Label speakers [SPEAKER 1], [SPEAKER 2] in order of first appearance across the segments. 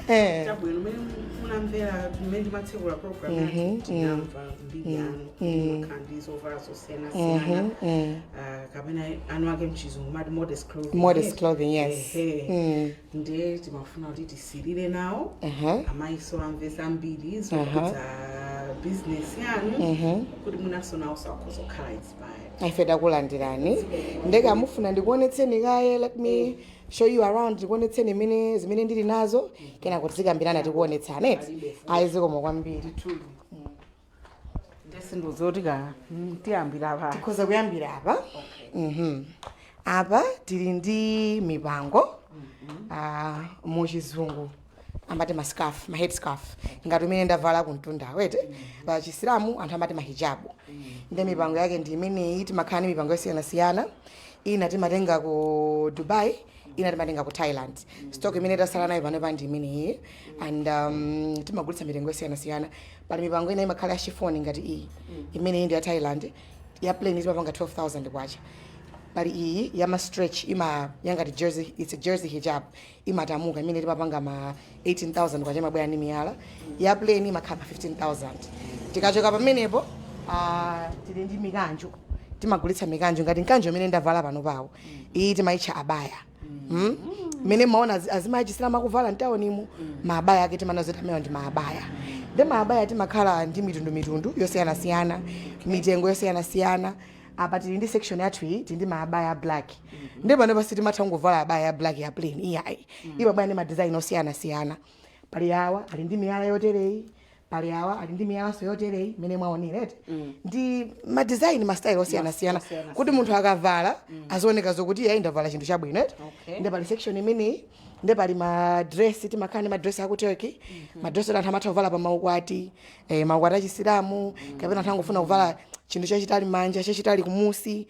[SPEAKER 1] Chabwino, mmene munamvera mmene ndimatsekula program yathu, tinamva mbiri yanu kuti makhala ndi zovala zosiyanasiyana, kapena anu ake mchizungu mati modest clothing.
[SPEAKER 2] Modest clothing, yes.
[SPEAKER 1] Ehe. Ndiye timafuna kuti tisirire nawo amayiso, amve zambiri zokhudza business yanu, kuti munaso nawo sakhoza kukhala inspired.
[SPEAKER 2] Ife takulandirani. Ndeka mufuna ndikuonetseni kaye, let me show you around, ndikuonetseni imene zimene ndili nazo, kena kuti zikambirana, tikuonetsana eti. Ayi, zikomo kwambiri.
[SPEAKER 1] Ndesindiuza ka tiyambira pa
[SPEAKER 2] Tikhoza kuyambira apa. Apa tili ndi mipango, muchizungu amati ma scarf, ma head scarf, ngati umene ndavala kumtundawo eti. Pa Chisilamu anthu amati mahijabu. Ndi mipango yake ndi imeneyi. Timakhala ndi mipango yosiyanasiyana. Ina timatenga ku Dubai, ina timatenga ku Thailand. Stock imene tasala nayo panopa ndi imeneyi, and timagulitsa mitengo yosiyanasiyana. Pali mipango ina imakhala ya chiffon ngati iyi, imeneyi ndi ya Thailand, ya plain timapanga 12,000 kwacha. Pali iyi ya ma stretch, ima yangati jersey, it's a jersey hijab, imatamuka, imene timapanga ma 18,000 kwacha, imabwera ndi miyala. Ya plain imakhala ma 15,000. Tikachoka pamenepo, tili ndi mikanjo. Timagulitsa mikanjo ngati mkanjo imene ndavala pano pawo. Iyi timayitcha abaya. Mmene maona azimayi achisilamu akuvala mtaunimu, maabaya ake timanazoti amewa ndi maabaya. Ndi maabaya timakhala ndi mitundumitundu yosiyanasiyana, mitengo yosiyanasiyana. Apa tili ndi section yathu iyi, tili ndi maabaya a black. Ndi pano pasi timatha kungovala abaya ya black ya plain, iyayi, imabwera ndi madesign osiyanasiyana. Pali awa ali ndi miyala yotereyi, pali awa ali ndi miyalanso yotereyi, imene mwaonera eti, ndi madesign, mastyle osiyanasiyana,
[SPEAKER 1] Osiyanasiyana.
[SPEAKER 2] kuti munthu akavala azioneka zokuti iye ndavala chinthu chabwino eti. Ndi pali section imeneyi. Ndi pali madress. Timakhala ndi madress aku Turkey, madress oti anthu amatha kuvala pa maukwati, maukwati achisilamu, kapena anthu angofuna kuvala chinthu chachitali manja, chachitali kumusi.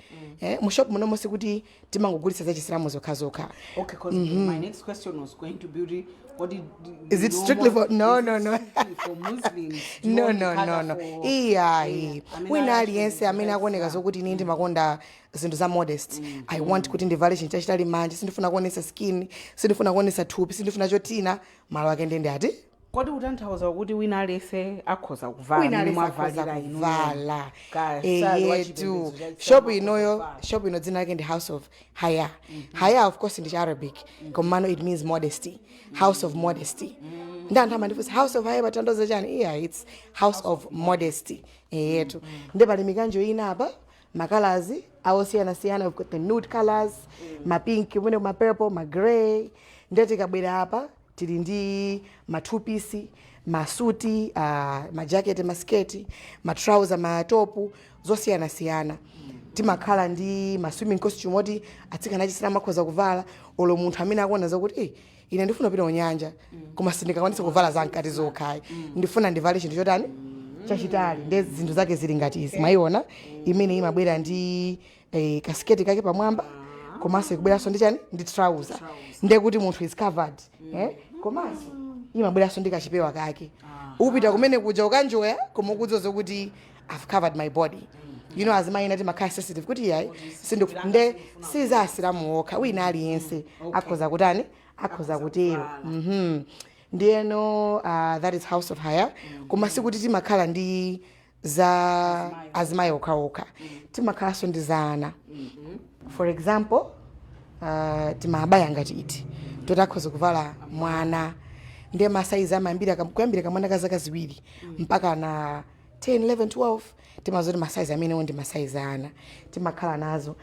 [SPEAKER 2] Mu shop muno monse kuti timangogulitsa zachisilamu zokhazokha.
[SPEAKER 1] Okay, because my next question was going to be really, what did
[SPEAKER 2] Is it strictly for- no,
[SPEAKER 1] is
[SPEAKER 2] no,
[SPEAKER 1] it
[SPEAKER 2] no.
[SPEAKER 1] strictly for Muslims? Do you
[SPEAKER 2] No,
[SPEAKER 1] only
[SPEAKER 2] no, no,
[SPEAKER 1] cater
[SPEAKER 2] no. Iyayi.
[SPEAKER 1] Amene
[SPEAKER 2] Wina
[SPEAKER 1] ali
[SPEAKER 2] aliyense amene akuoneka
[SPEAKER 1] Islam.
[SPEAKER 2] zokuti ine ndimakonda zinthu za modest, I want kuti ndivale chinthu chachitali manja, sindifuna kuonesa skin, sindifuna kuonesa thupi, sindifuna chotina, malo ake ndende ati.
[SPEAKER 1] Kodi kutanthauza kuti wina aliyense akhoza kuvala
[SPEAKER 2] Wina
[SPEAKER 1] mmene
[SPEAKER 2] aliyense akhoza
[SPEAKER 1] mwavalira inu?
[SPEAKER 2] kuvala.
[SPEAKER 1] Kasali wa
[SPEAKER 2] Eyetu.
[SPEAKER 1] chipembedzo cha Islam
[SPEAKER 2] Shop
[SPEAKER 1] akhoza
[SPEAKER 2] inoyo,
[SPEAKER 1] kuvala.
[SPEAKER 2] shop ino dzina lake ndi House of Haya. Haya of course ndi Arabic, komano it means modesty, House of Modesty. Ndi anthu amandifunsa, "House of Haya patanthauza chani?" Yeah, it's House of Modesty. Eyetu. Ndi pali mikanjo ina apa, macolours awosiyanasiyana. We've got the nude colors, mapink mwene, ma purple, ma grey. Ndiye tikabwera apa tili ndi ma two piece, masuti, majaketi, masketi, matrouser, matopu zosiyanasiyana. Timakhala ndi ma swimming costume oti atsikana achisilamu akhoza kuvala, olo munthu amene akuona zakuti, ine ndifuna kupita kunyanja, koma sindingakwanise kuvala zamkati zokhayi, ndifuna ndivale chinthu chotani, chachitali. Ndi zinthu zake zili ngati izi. Mwayiona imene imabwera ndi kasiketi kake pamwamba, komanso ikubweranso ndi chani, ndi trouser, ndiye kuti munthu is covered, eh? Komanso imabweranso ndi kachipewa kake. Upita kumene kuja ukanjoya, koma ukudziwa kuti I've covered my body. Azimayi ena timakhala sensitive kuti iyayi, nde siza asilamu okha, wina aliyense akhoza kutani, akhoza kutero. Ndiyeno that is House of Haya. Koma sikuti timakhala ndi za azimayi okhaokha, timakhalanso ndi za ana. For example, timaabaya ngati iti toti akhoza kuvala mwana. Ndiye masaizi amayambira kuyambira kamwana ka zaka 2 mpaka na 10, 11, 12. Timazoti masaizi amenewo ndi masaizi ana, timakhala nazo.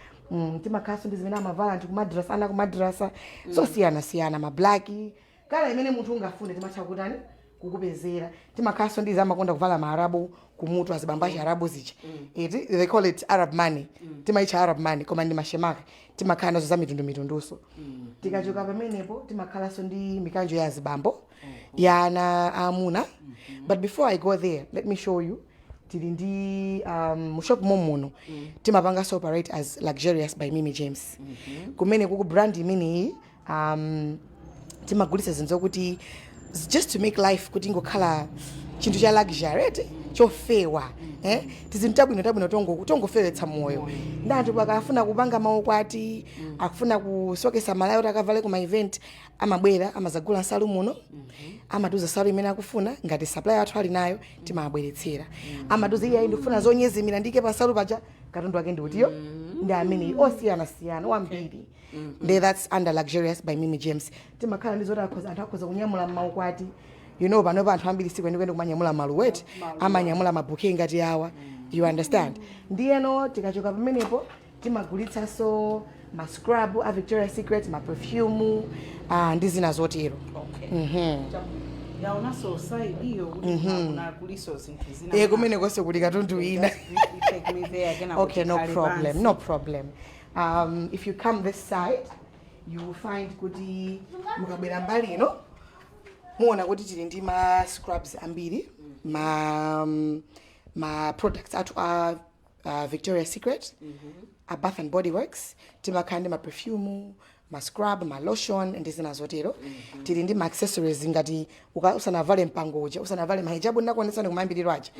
[SPEAKER 2] Timakhalanso ndi zimene amavala anthu kumadrasa, ana kumadrasa, zosiyanasiyana, mablack, colour imene munthu ungafune timatha kutani, kukupezera. Timakhalanso ndi zamakonda kuvala maarabu kumutu, azibambo achi Arabu zija eti, they call it Arab money, timaitcha Arab money, koma ndi mashemaka. Timakhala nazo za mitundumitunduso. Tikachoka pamenepo timakhalanso ndi mikanjo ya azibambo, ya ana aamuna. But before I go there, let me show you, tili ndi mu shop momuno timapanganso operate as Luxurious by Mimi James. Kumene kuku brand imeneyi, timagulitsa zinthu zokuti just to make life kuti ingokhala chinthu cha luxury eti, Chofewa, eh? Tizinthu tabwino tabwino tongofewetsa moyo. Ndi anthu akafuna kupanga maukwati, akufuna kusokesa malayo kuti akavale kuma event, amabwera, amazagula nsalu muno, amatiuza nsalu imene akufuna. Ngati supplier athu ali nayo, timabweretsera. Amatiuza, "Iye, ndikufuna zonyezimira, ndike pa nsalu paja." Katundu ake ndiutiyo, ndi amene osiyanasiyana wambiri. Ndi that's under Luxurious by Mimi James. Timakhala ndi zoti anthu akhoza kunyamula mmaukwati. Panopa anthu ambiri sikwenikweni kumanyamula maluweti, amanyamula ma bouquet ngati awa, you understand? Ndiyeno tikachoka pamenepo, timagulitsanso ma scrub a Victoria Secret, ma perfume ndi zina zotero.
[SPEAKER 1] Okay, yaonanso side iyo kuti kuna kuliso zinthu zina.
[SPEAKER 2] E, kumene konse kuli katundu ina.
[SPEAKER 1] Just briefly take me there again.
[SPEAKER 2] Okay, no problem, no problem. If you come this side, you will find kuti mukabwera mbali ino, muona kuti tili ndi ma scrubs ambiri, ma products athu a Victoria Secret, a Bath and Body Works. Timakhala ndi ma perfume, ma scrub, ma lotion ndi zina zotero. Tili ndi ma accessories ngati usanavale mpango uja, usanavale mahijabu ndakuonetsani kumayambiriro aja,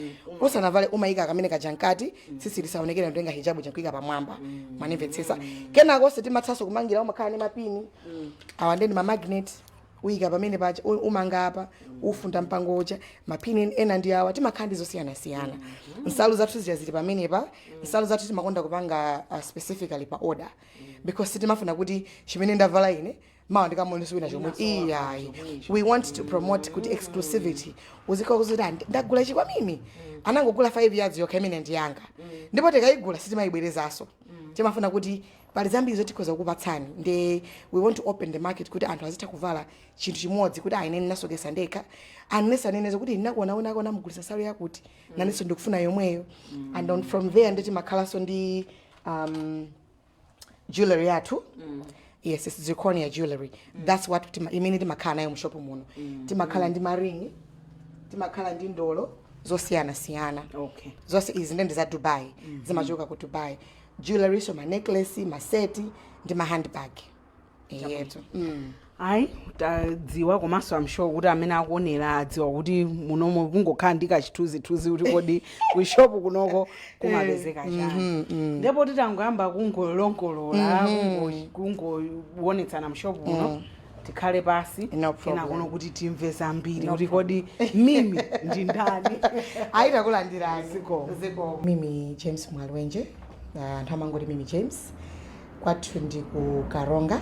[SPEAKER 2] usanavale umayika kamene kaja mkati, tsitsi lisaonekere, ndotenga hijabu jankuyika pamwamba, manimvetsetsa? Kenako timathanso kumangira, umakhala ndi mapini awa ndi ma magnet, uyika pamene paja, umanga apa, ufunda mpango uja. Mapini ena ndi awa. Timakhala ndi zosiyanasiyana. Nsalu zathu zija zili pamenepa. Nsalu zathu timakonda kupanga specifically pa order, because sitimafuna kuti chimene ndavala ine mawa ndikamuonesa wina chomwe, iyayi. We want to promote kuti exclusivity, uzikhala kuti, "Ah, ndagula ichi kwa Mimi, anangogula 5 yards yokha, imene ndiyanga." Ndipo tikayigula sitimayibwerezanso. Timafuna kuti pali zambiri zotikhoza kukupatsani, ndi we want to open the market kuti anthu azitha kuvala chinthu chimodzi, kuti aine ndinasokesa ndekha, unless anenezo kuti ndinakuona wina akona mugulisa nsalu yakuti, nanenso ndikufuna yomweyo. And on from there nditi makhalanso ndi jewelry yathu. Yes, it's zirconia jewelry. That's what imene timakhala nayo mshopu muno. Timakhala ndi maringi, timakhala ndi ndolo zosiyanasiyana. Zonse izi ndi za Dubai, zimachoka ku Dubai. Jewelry, so ma necklace, maseti ndi ma handbag yetu.
[SPEAKER 1] Ayi, tadziwa, komanso I'm sure kuti amene akuonera adziwa kuti munomo kungokhala ndi kachithunzithunzi kuti kodi kushopu kunoko kumapezeka chani. Ndipo titangoyamba kungolongolola, kungoonetsana mshopu muno, tikhale pasi
[SPEAKER 2] No problem.
[SPEAKER 1] kena kuno kuti timve zambiri kuti kodi Mimi ndi ndani.
[SPEAKER 2] Ayitakulandirani.
[SPEAKER 1] Zikomo.
[SPEAKER 2] Zikomo. Mimi James Mwalwenje, anthu amangoti Mimi James. Kwathu ndi ku Karonga.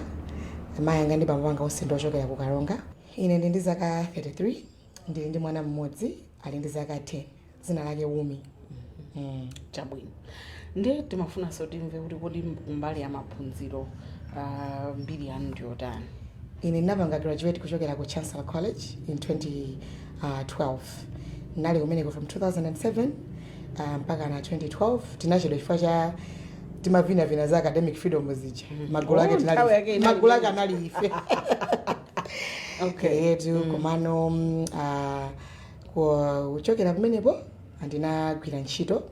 [SPEAKER 2] Amayi anga ndi bambo anga onse ndi ochokera ku Karonga. Ine ndi zaka 33, ndili ndi mwana mmodzi, ali ndi zaka 10, dzina lake Wumi.
[SPEAKER 1] Chabwino, ndiye timafunanso timve kuti kodi kumbali ya maphunziro, mbiri yanu ndiyotani?
[SPEAKER 2] Ine ndinapanga graduate kuchokera ku Chancellor College in 2012. Ndinali kumeneko from 2007 mpaka na 2012. Tinachedwa chifukwa cha timavinavina za academic freedom zija. Magulu ake
[SPEAKER 1] Oh, nthawi yake inali
[SPEAKER 2] magulu ake anali ife yetu. Komano kuchokera pamenepo ndinagwira ntchito,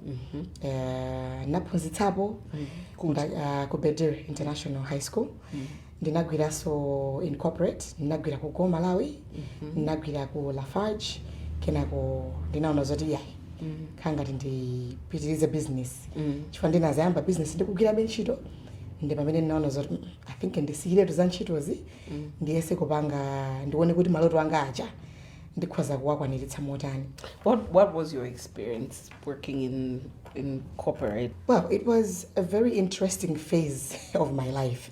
[SPEAKER 2] naphunzitsapo ku Bedire International High School. Ndinagwiranso in corporate, ndinagwira ku Go Malawi, ndinagwira ku Lafarge. Kenako ndinaona zoti yayi, khangati ndipitirize business, chifukwa ndinazayamba business ndikugwirabe ntchito. Ndi pamene ndinaona zoti I think ndisiyiretu za ntchitozi, ndiyese kupanga, ndione kuti maloto anga aja ndikhoza kuwakwaniritsa motani.
[SPEAKER 1] What was your experience working in corporate?
[SPEAKER 2] Well, it was a very interesting phase of my life.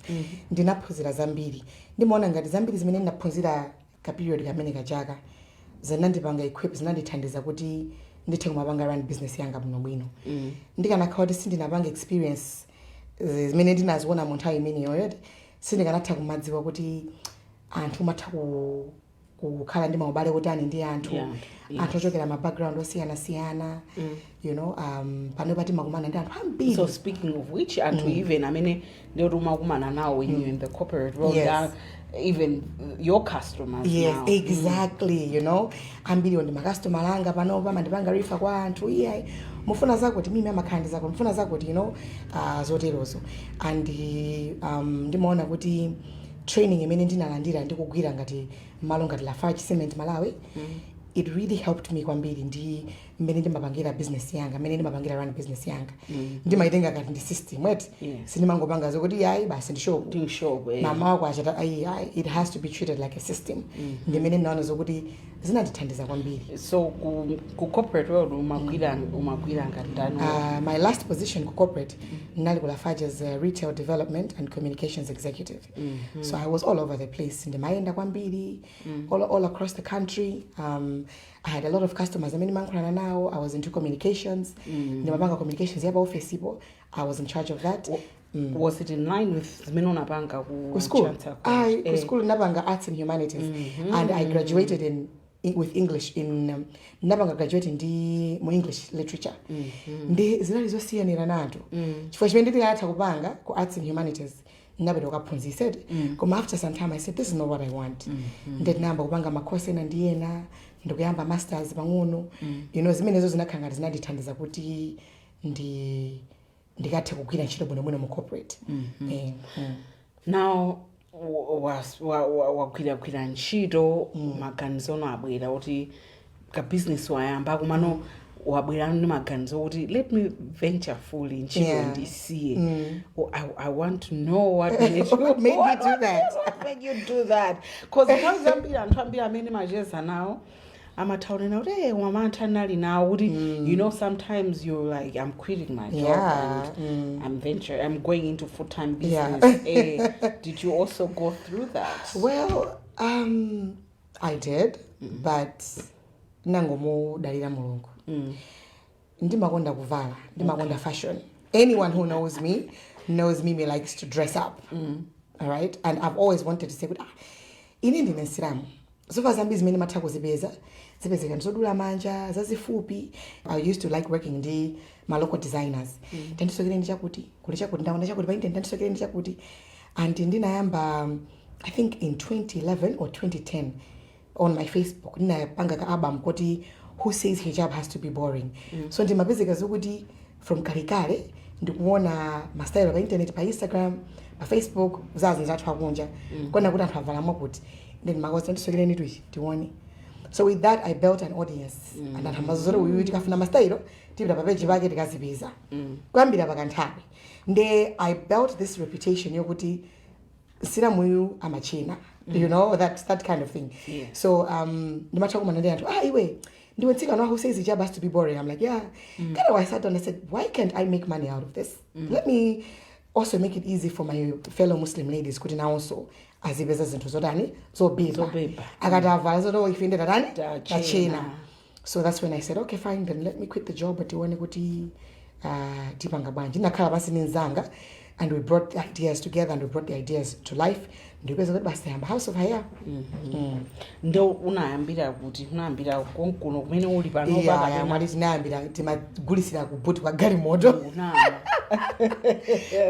[SPEAKER 2] Ndinaphunzira zambiri. Ndimaona ngati zambiri zimene ndinaphunzira ka period kamene kachaka zinandipanga equip, zinandithandiza kuti ndithe kumapanga run business yanga bwinobwino. Ndikanakhala kuti sindinapanga experience zimene ndinaziona mu nthawi imeneyoyo, sindikanatha kumadziwa kuti anthu umatha kukhala ndi maubale otani ndi anthu, anthu ochokera ma background osiyanasiyana. Panopa timakumana ndi anthu ambiri.
[SPEAKER 1] So speaking of which, anthu even amene ndiyoti umakumana nawo when you're in the corporate world are even your customers now.
[SPEAKER 2] Exactly. Ambiri ndi makastomala anga panopa, mandipanga refer kwa anthu, "Iyayi, mufuna zakuti, Mimi amakhala ndi zakuti, mufuna zakuti," zoterozo. And ndimaona kuti training imene ndinalandira ndikugwira ngati malo ngati Lafarge Cement Malawi. It really helped me kwambiri ndi mmene ndimapangira business yanga, mmene ndimapangira run business yanga. Ndimaitenga ngati ndi system, eti?
[SPEAKER 1] Yes.
[SPEAKER 2] Sindimangopanga zokuti yayi, basi, ndi shop.
[SPEAKER 1] Ndi shop.
[SPEAKER 2] Mama wako achita ayi ayi, it has to be treated like a system. Ndimene ndinaona zokuti zinandithandiza kwambiri.
[SPEAKER 1] So ku corporate world umagwira ngati ndani?
[SPEAKER 2] My last position ku corporate ndinali ku Lafarge as a retail development and communications executive. So I was all over the place, ndimayenda kwambiri, all across the country. I had a lot of customers amene ndimayankhulana nawo. I was into communications, ndimapanga communications yapa office ipo. I was in charge of that.
[SPEAKER 1] Was it in line with zimene unapanga ku
[SPEAKER 2] Ku school?
[SPEAKER 1] Chancellor College?
[SPEAKER 2] I, ku school ndinapanga arts and humanities and I graduated in with English in ndinapanga graduate ndi mu English literature. Ndi zinali zosiyanira nato chifukwa chimene ndinatha kupanga ku arts and humanities, ndinapita kukaphunzitsa, eti? Koma after some time I said, "This is not what I want." Ndi ndinayamba kupanga makosi ena ndi ena, ndikuyamba masters pang'ono. Zimenezo zinakhala ngati zinandithandiza kuti ndikathe kugwira ntchito bwinobwino mu corporate.
[SPEAKER 1] Now wagwiragwira ntchito, maganizo ono abwera kuti ka business wayamba, kumano wabwera ndi maganizo kuti, "Let me venture fully, ntchito ndisiye." Oh, I want to know what made you,
[SPEAKER 2] What made me do that?
[SPEAKER 1] What made you do that? 'Cause nthawi zambiri anthu ambiri amene macheza nawo amathaonena kuti wamantha nali nawo kuti sometimes you're like, "I'm quitting my job and I'm going into full-time business." Did you also go through that?
[SPEAKER 2] Well, I did, but nangomudalira Mulungu. Ndimakonda kuvala, ndimakonda fashion. Anyone who knows me knows Mimi likes to dress up. All right? And I've always wanted to say kuti ine ndine Msilamu. Zovala zambiri zimene matha kuzipeza zipezeka ndizodula manja, zazifupi. I used to like working ndi ma local designers. "Tandisokere ndi chakuti, kuli chakuti, ndaona chakuti pa internet, tandisokere ndi chakuti." And ndinayamba, I think in 2011 or 2010, on my Facebook ndinapanga ka album kuti "Who Says Hijab Has to Be Boring?" So ndimapezeka zokuti from kalekale ndikuona mastyle pa internet, pa Instagram, pa Facebook, zazi zathu akunja, kona kuti anthu avala mwakuti, then makosa, "Ndisokereni tuichi tione." So with that I built an audience and anthu amazozoti uyu tikafuna mastyle tipita pa page pake tikazipeza. Kuyambira pakanthawi nde I built this reputation yokuti Msilamuyu amachina, that kind of thing. So ndimatha kumana ndi anthu, "Ah, iwe ndiwe mtsikana who says hijab has to be boring." I'm like, "Yeah." Kind of I sat down and said, "Why can't I make money out of this? Let me also make it easy for my fellow Muslim ladies kuti nawonso azipeza zinthu zotani, zobeba."
[SPEAKER 1] Zobeba.
[SPEAKER 2] Akati avala zoti, "Oh, ife ndi tatani?"
[SPEAKER 1] Tachena.
[SPEAKER 2] Tachena. So that's when I said, "Okay, fine, then let me quit the job, but tione kuti tipanga bwanji." Ndinakhala pansi ndi mzanga and we brought the ideas together and we brought the ideas to life. Ndipeza kuti basi yamba House of Haya.
[SPEAKER 1] Ndo unayambira kuti, unayambira konkuno kumene uli pano?
[SPEAKER 2] Yeah, mwati tinayambira timagulisira ku boot kwa galimoto.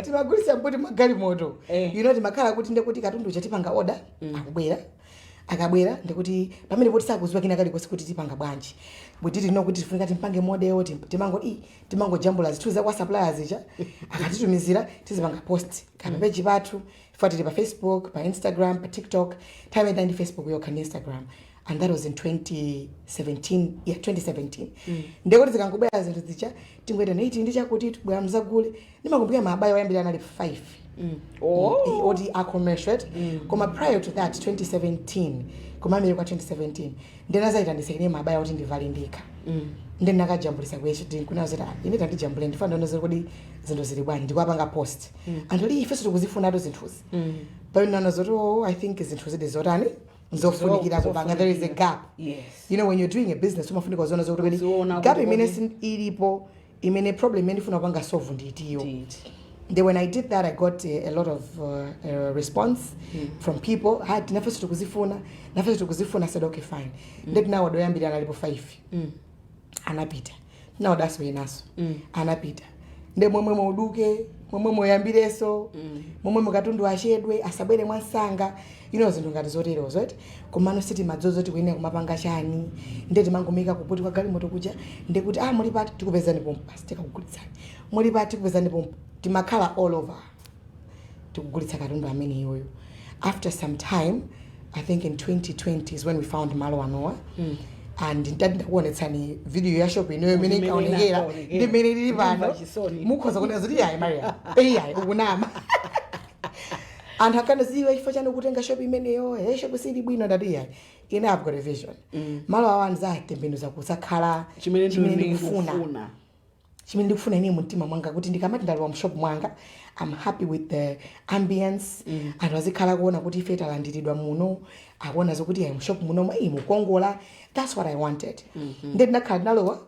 [SPEAKER 2] Timagulisira boot mwa galimoto. Timakhala kuti ndekuti katundu uja tipanga order, akubwera, akabwera ndikuti pamene poti sakuziwa kina kalikonse kuti tipanga bwanji. We didn't know kuti tifunika timpange model. Timango timangojambula zithunzi za kwa suppliers ija, akatitumizira tizipanga post kapa page pathu. Ifa tili pa Facebook, pa Instagram, pa TikTok. Time ina ndi Facebook yokha ndi Instagram, and that was in 2017, yeah, 2017. Ndekuti zikangobwera zinthu zija tingoita neiti ndi chakuti bwera mzagule. Ndimakumbukira maabaya oyambira anali 5.
[SPEAKER 1] Oh.
[SPEAKER 2] Oti a commercial. Koma prior to that, 2017, kumamire kwa 2017, ndinazayitanisa ine mabaya oti ndivale ndikha. Ndi ndinakajambulisa ku HD, kunazoti ine tandijambule, ndifana ndione kuti zinthu zili bwanji. Ndikuapanga post, anthu ali, "Ifenso tikuzifunatu zinthuzi." Pamene naona zoti, oh, I think zinthu zidi zotani, zofunikira kupanga, there is a gap. When you're doing a business umafunika uziona zokuti kodi
[SPEAKER 1] Uziona
[SPEAKER 2] gap
[SPEAKER 1] kuti
[SPEAKER 2] imene ilipo, imene problem imene ndifuna kupanga solve nditiyo.
[SPEAKER 1] Nditi.
[SPEAKER 2] Then when I did that, I got a lot of response from people. "Ah, nafenso tikuzifuna, nafenso tikuzifuna." I said, "Okay, fine." Ndeti nawo doyambira analipo 5. Anapita nawo daso yenaso. Anapita nde momwe muduke, momwe muyambireso, momwe mukatundu achedwe, asabwere mwansanga, zinthu ngati zoterozo, right? Komano sitimadzozo tikuyenera kumapanga chani, nde timangomika kuputi kwa galimoto kuja, ndekuti, "Ah, muli pati? Tikupezani pompo." Basi, tikakugulitsani. "Muli pati? Tikupezani pompo." Timakhala all over tikugulitsa katundu amene iyoyo. After some time, I think in 2020 is when we found malo anowa. And ntati ndakuonetsani video ya shop ineyo imene
[SPEAKER 1] Imene
[SPEAKER 2] inkaonekera
[SPEAKER 1] inakaonekera.
[SPEAKER 2] ndi imene ilili pano,
[SPEAKER 1] Ndimva chisoni.
[SPEAKER 2] mukhoza kunena zoti, "Iyayi Mariam, iyayi, ukunama." Anthu akanaziwa chifukwa chani kutenga shop imeneyo? He, shop sili bwino. Ndati, "Iyayi, ine I've got a vision. Malo awa anzatembenuza kusakhala
[SPEAKER 1] chimene
[SPEAKER 2] chimene ndikufuna,
[SPEAKER 1] ndikufuna."
[SPEAKER 2] Chimene ndikufuna ine mumtima mwanga, kuti ndikamati ndalowa mshop mwanga, I'm happy with the ambience. Anthu azikhala kuona kuti ife talandiridwa muno, akuona zokuti ayi, mshop muno iyi mukongola. That's what I wanted. Ndiye ndinakhala, ndinalowa,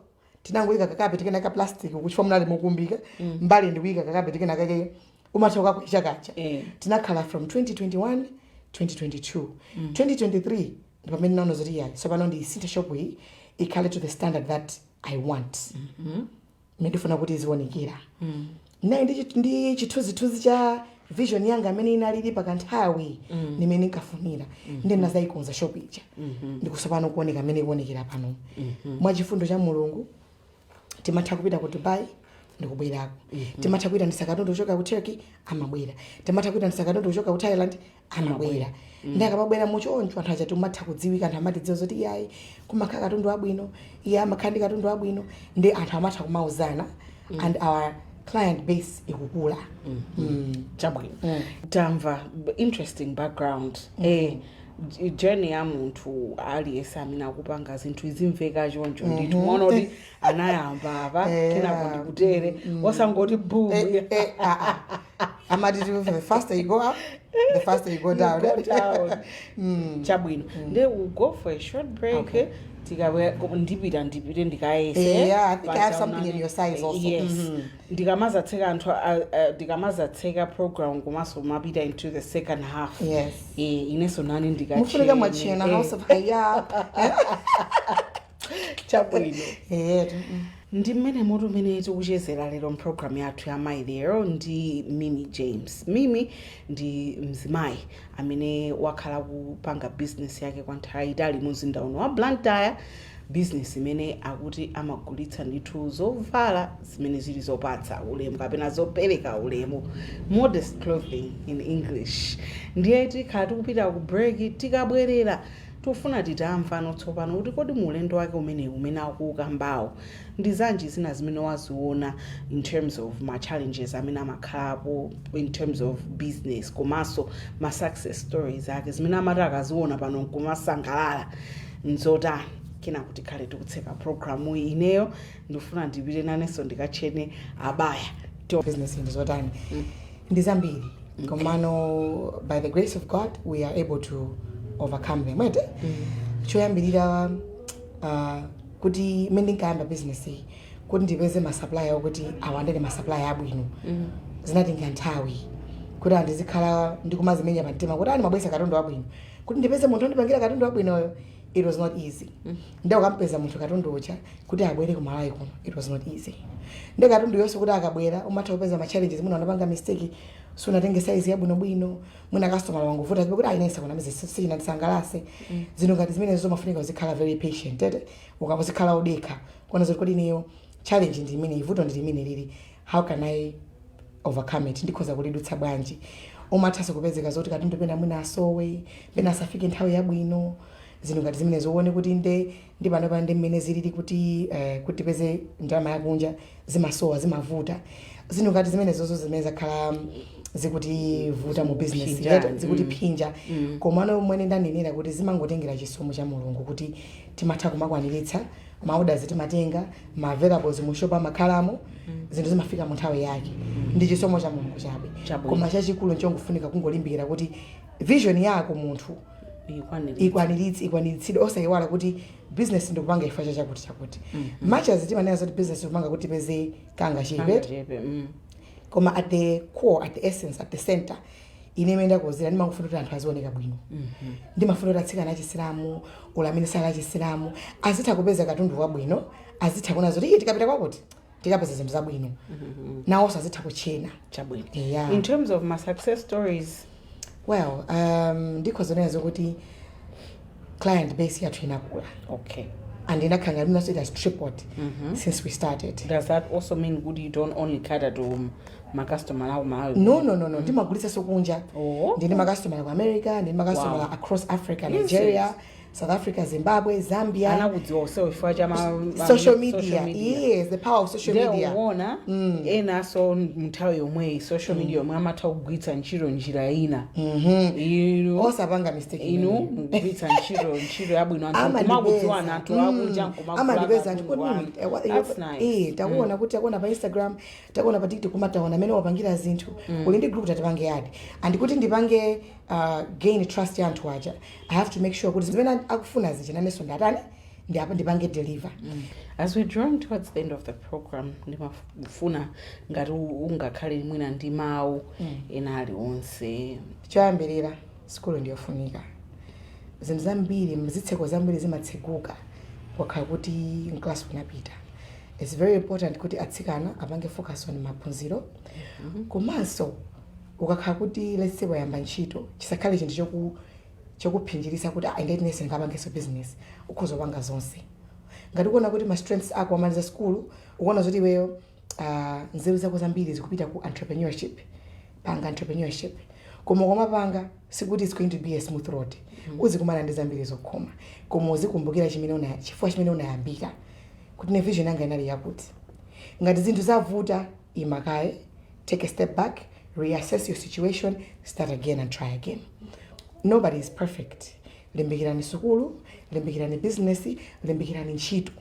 [SPEAKER 2] tinangoyika kacarpet kena ka plastic kuchifukwa munali mukumbika mbali, ndikuyika kacarpet kena kake umatha kukakuicha kacha. Tinakhala from 2021, 2022, 2023 ndi pamene naona zoti yayi, so pano ndiyisinthe shop iyi ikhale to the standard that I want, imene ndifuna kuti izionekera. Nayi ndi chithunzithunzi cha vision yanga amene inalili pakanthawi nimene ndinkafunira. Ndi nazayikonza shop ija, ndikusopano kuoneka amene ikuonekera pano. Mwachifundo cha Mulungu timatha kupita ku Dubai ndikubwerako, timatha kuyitanisa katundu kuchoka ku Turkey, amabwera, timatha kuyitanisa katundu kuchoka ku Thailand, amabwera. Ndi akamabwera muchoncho, anthu aja timatha kudziwika, anthu amatidziwa zoti iyayi, kumakhala katundu abwino, iye amakhala ndi katundu abwino. Ndi anthu amatha kumauzana and our client base ikukula.
[SPEAKER 1] Chabwino, tamva interesting background, journey ya munthu aliyense amene akupanga zinthu izimveka choncho ndithu. Mwaona kuti anayamba apa, kenako ndikutere, osangoti boom.
[SPEAKER 2] Eh, ah, ah. Amati the faster you go up, the faster you go down.
[SPEAKER 1] You go down. Chabwino, nde we'll go for a short break. Tikabwera ndipita, ndipite ndikayese.
[SPEAKER 2] Yeah, I think I have something in your size also.
[SPEAKER 1] Yes, ndikamazatseka anthu ndikamazatseka program komanso mapita into the second half. Inenso nani
[SPEAKER 2] Mufunika mwachena House of Haya.
[SPEAKER 1] Chabwino. Ndi mmene moto umene tikuchezera lero mpulogalamu yathu ya Mayi Lero ndi Mimi James. Mimi ndi mzimayi amene wakhala kupanga business yake kwa nthawi itali mu mzinda uno wa Blantyre, business imene akuti amagulitsa ndithu zovala zimene zili zopatsa ulemu kapena zopereka ulemu, modest clothing in English. Ndiye tikhala tikupita ku break. Tikabwerera tikufuna titamva tsopano kuti kodi mulendo wake umene umene akuukambawo ndi zanji zina zimene waziona in terms of ma challenges amene amakhalapo in terms of business, komanso ma success stories ake zimene amati akaziona pano nkumasangalala nzotani. Kena tikhale tikutseka programu. Ineyo ndifuna ndipite nanenso ndikachene abaya.
[SPEAKER 2] Business ndi zotani? Ndi zambiri, komano by the grace of God we are able to overcome them, ete? Choyambirira, kuti mmene ndinkayamba business iyi, kuti ndipeze masupplier okuti awandere masupplier abwino, zinatenga nthawi kuti andizikhala ndikumazimenya pamtima kuti ani mabwesa katundu abwino. Kuti ndipeze munthu ondipangira katundu abwinoyo, it was not easy. Ndi ukampeza munthu katundu uja kuti abwere kumalawi kuno, it was not easy. Ndi katundu yonse kuti akabwera, umatha kupeza ma challenges. Mwina unapanga mistake, sunatenge size yabwinobwino, mwina customer wangovuta kuti ayinensa kunamize sichinandisangalase. Zinthu ngati zimene zomafunika uzikhala very patient, ete? Ukamuzikhala udekha kuona zoti kodi ineyo challenge ndi imene, ivuto ndi limene lili, how can I overcome it? Ndikhoza kulidutsa bwanji? Umathanso kupezeka zoti katundu pena mwina asowe, pena asafike nthawi yabwino. Zinthu ngati zimene zoone kuti nde ndi pano ndi mmene zilili kuti tipeze ndalama yakunja, zimasowa, zimavuta. Zinthu ngati zimene zozo zimene zakhala zikutivuta mu business
[SPEAKER 1] Zikuphinjani.
[SPEAKER 2] yetu, zikutiphinja. Komano mwene ndanenera kuti zimangotengera chisomo cha Mulungu kuti timatha kumakwaniritsa maorders, timatenga ma availables mu shop amakhalamo, zinthu zimafika mu nthawi yake. Ndi chisomo cha Mulungu chabe.
[SPEAKER 1] Chabwino.
[SPEAKER 2] Koma chachikulu nchongofunika kungolimbikira kuti vision yako munthu
[SPEAKER 1] ikwaniritsa.
[SPEAKER 2] Ikwaniritsidwe, osayiwala kuti business ndikupanga chifukwa cha chakuti chakuti. Much as timanena zoti business ndikupanga kuti tipeze kanga chepe,
[SPEAKER 1] Chepe.
[SPEAKER 2] Koma at the core, at the essence, at the center, ine imene ndakozera, ndimangofuna kuti anthu azioneka bwino. Ndimafuna kuti atsikana achisilamu olo amene sali achisilamu azitha kupeza katundu wabwino, azitha kuona zoti iye tikapita kwakuti tikapeza zinthu zabwino, nawonso azitha kuchena.
[SPEAKER 1] Chabwino.
[SPEAKER 2] Yeah.
[SPEAKER 1] In terms of my success stories?
[SPEAKER 2] Well, ndikhoza kunena zokuti client base yathu inakula and inakhala ngati it has tripled since we started.
[SPEAKER 1] Does that also mean kuti you don't only cater to macustomer ako Malawi?
[SPEAKER 2] No, ndimagulitsanso kunja.
[SPEAKER 1] Oh.
[SPEAKER 2] Ndine makastomera ku America, ndine makastomera across Africa,
[SPEAKER 1] Is
[SPEAKER 2] Nigeria. South Africa, Zimbabwe, Zambia.
[SPEAKER 1] Anakudziwa usewo chifukwa cha
[SPEAKER 2] Social media. Yes, the power of social
[SPEAKER 1] Ndiye
[SPEAKER 2] media.
[SPEAKER 1] Uwona enanso nthawi yomweyi social media yomwe amatha kugwiritsa ntchito njira ina. Inu
[SPEAKER 2] Osapanga mistake
[SPEAKER 1] inu
[SPEAKER 2] imeneyo.
[SPEAKER 1] Mukugwiritsa ntchito yabwino, anthu kumakudziwana, anthu akunja.
[SPEAKER 2] Amandipeza anthu.
[SPEAKER 1] That's nice.
[SPEAKER 2] Takuona kuti takuona pa Instagram, takuona pa TikTok, koma taona amene wapangira zinthu, uli ndi group, tatipange add. And kuti ndipange gain trust ya anthu aja, I have to make sure kuti zimene akufuna zija nanenso ndatani, ndipange deliver.
[SPEAKER 1] As we're drawing towards the end of the program, ndimafuna ngati ungakhale mwina ndi mawu ena aliwonse.
[SPEAKER 2] Choyambirira, sukulu ndiyofunika. Zinthu zambiri, zitseko zambiri zimatseguka wakhala kuti mklasi unapita. It's very important kuti atsikana apange focus on maphunziro. Komanso ukakhala kuti, let's say, wayamba ntchito, chisakhale chinthu chokuphinjirisa kuti, "Ah, ine ndinese ndingapangenso business." Ukhoza kupanga zonse. Ngati ukuona kuti ma strengths ako, amaliza skulu, ukuona zoti iweyo nzeru zako zambiri zikupita ku entrepreneurship, panga entrepreneurship. Koma ukamapanga, sikuti it's going to be a smooth road. Uzikumana ndi zambiri zokhoma, koma uzikumbukira chimene una chifukwa chimene unayambika, kuti ne vision yanga inali yakuti. Ngati zinthu zavuta, imakaye, take a step back, reassess your situation, start again and try again. Nobody is perfect. Limbikirani sukulu, limbikirani business, limbikirani ntchito,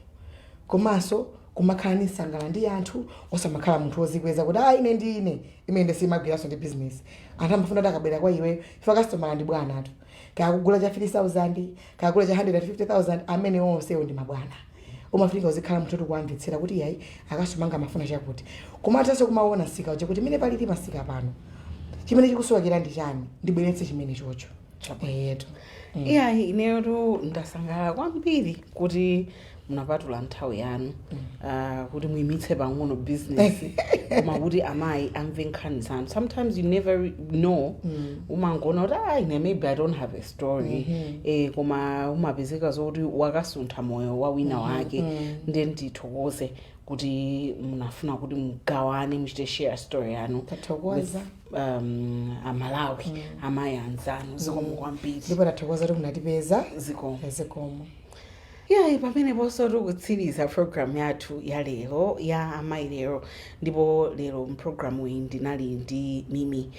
[SPEAKER 2] komanso kumakhala ndi msangala ndi anthu. Osamakhala munthu wozikweza kuti, "Ah, ine ndi ine." Imene simagwiranso ndi business. Anthu amafuna kuti akabwera kwa iwe, ife customer ndi bwana anthu, kaya kugula cha 3000, kaya kugula cha 150,000, amene onsewo ndi mabwana. Umafunika uzikhala munthu oti kuwamvetsera kuti, "Yayi, akastomanga amafuna chakuti." Komatanso kumaona msika uja kuti mene palili masika pano, chimene chikusowekera ndi chani, ndibweretse chimene chocho eyetu.
[SPEAKER 1] Iyayi, ineyotu ndasangalala kwambiri kuti munapatula nthawi yanu kuti muyimitse pang'ono business, koma kuti amayi amve nkhani zanu. Sometimes you never know, umangoona kuti, "Ah, ine maybe I don't have a story," koma umapezeka zokuti wakasuntha moyo wa wina wake. Ndiye ndithokoze kuti munafuna kuti mugawane, muchite share story yanu
[SPEAKER 2] Tathokoza.
[SPEAKER 1] with Amalawi, amayi anzanu. Zikomo kwambiri.
[SPEAKER 2] Ndipo tathokoza kuti munatipeza.
[SPEAKER 1] Zikomo.
[SPEAKER 2] Zikomo.
[SPEAKER 1] Yayi, pameneponso tikutsiriza program yathu ya lero ya Amayi Lero. Ndipo lero mpulogalamu iyi ndinali ndi Mimi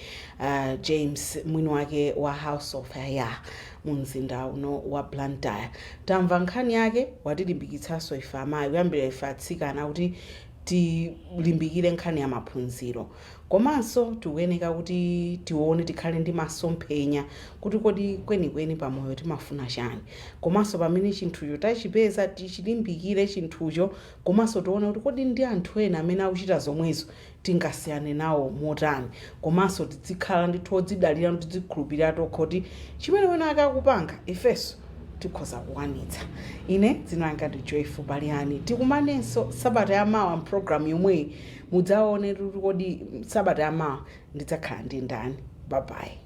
[SPEAKER 1] James, mwini wake wa House of Haya mu mzinda uno wa Blantyre. Tamva nkhani yake, watilimbikitsanso ife amayi, kuyambira ife atsikana, kuti tilimbikire nkhani ya maphunziro, komanso tikuyeneka kuti tione, tikhale ndi masomphenya kuti kodi kwenikweni pamoyo timafuna chani, komanso pamene chinthucho tachipeza, tichilimbikire chinthucho, komanso tione kuti kodi ndi anthu ena amene akuchita zomwezo tingasiyane nawo motani, komanso tizikhala ndithu odzidalira, tidzikhulupirira tokha kuti chimene wina akakupanga ifenso tikhoza kukwanitsa. Ine dzina langa ndi Joyful Baliani. Tikumanenso sabata yamawa mpulogalamu yomweyi. Mudzaone kuti kodi sabata yamawa ndidzakhala ndi ndani. Bye bye.